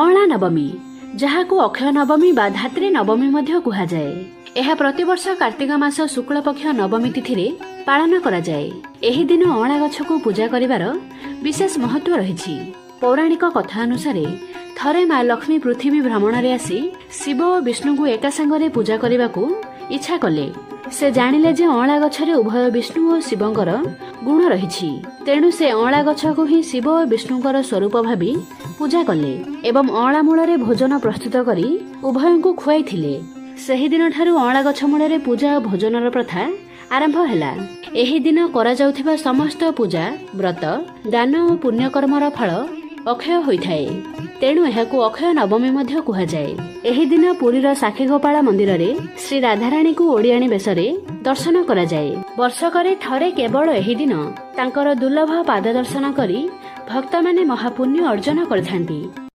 ଅଁଳା ନବମୀ, ଯାହାକୁ ଅକ୍ଷୟ ନବମୀ ବା ଧାତ୍ରୀ ନବମୀ ମଧ୍ୟ କୁହାଯାଏ। ଏହା ପ୍ରତିବର୍ଷ କାର୍ତ୍ତିକ ମାସ ଶୁକ୍ଳପକ୍ଷ ନବମୀ ତିଥିରେ ପାଳନ କରାଯାଏ। ଏହି ଦିନ ଅଁଳା ଗଛକୁ ପୂଜା କରିବାର ବିଶେଷ ମହତ୍ତ୍ୱ ରହିଛି। ପୌରାଣିକ କଥା ଅନୁସାରେ, ଥରେ ମା ଲକ୍ଷ୍ମୀ ପୃଥିବୀ ଭ୍ରମଣରେ ଆସି ଶିବ ଓ ବିଷ୍ଣୁଙ୍କୁ ଏକା ସାଙ୍ଗରେ ପୂଜା କରିବାକୁ ଇଚ୍ଛା କଲେ। ସେ ଜାଣିଲେ ଯେ ଅଁଳା ଗଛରେ ଉଭୟ ବିଷ୍ଣୁ ଓ ଶିବଙ୍କର ଗୁଣ ରହିଛି। ତେଣୁ ସେ ଅଁଳା ଗଛକୁ ହିଁ ଶିବ ଓ ବିଷ୍ଣୁଙ୍କର ସ୍ୱରୂପ ଭାବି ପୂଜା କଲେ ଏବଂ ଅଁଳା ମୂଳରେ ଭୋଜନ ପ୍ରସ୍ତୁତ କରି ଉଭୟଙ୍କୁ ଖୁଆଇଥିଲେ। ସେହିଦିନଠାରୁ ଅଁଳା ଗଛ ମୂଳରେ ପୂଜା ଓ ଭୋଜନର ପ୍ରଥା ଆରମ୍ଭ ହେଲା। ଏହି ଦିନ କରାଯାଉଥିବା ସମସ୍ତ ପୂଜା, ବ୍ରତ, ଦାନ ଓ ପୁଣ୍ୟକର୍ମର ଫଳ ଅକ୍ଷୟ ହୋଇଥାଏ। ତେଣୁ ଏହାକୁ ଅକ୍ଷୟ ନବମୀ ମଧ୍ୟ କୁହାଯାଏ। ଏହି ଦିନ ପୁରୀର ସାକ୍ଷୀଗୋପାଳ ମନ୍ଦିରରେ ଶ୍ରୀ ରାଧାରାଣୀଙ୍କୁ ଓଡ଼ିଆଣୀ ବେଶରେ ଦର୍ଶନ କରାଯାଏ। ବର୍ଷକରେ ଥରେ କେବଳ ଏହି ଦିନ ତାଙ୍କର ଦୁର୍ଲଭ ପାଦ ଦର୍ଶନ କରି ଭକ୍ତମାନେ ମହାପୁଣ୍ୟ ଅର୍ଜନ କରିଥାନ୍ତି।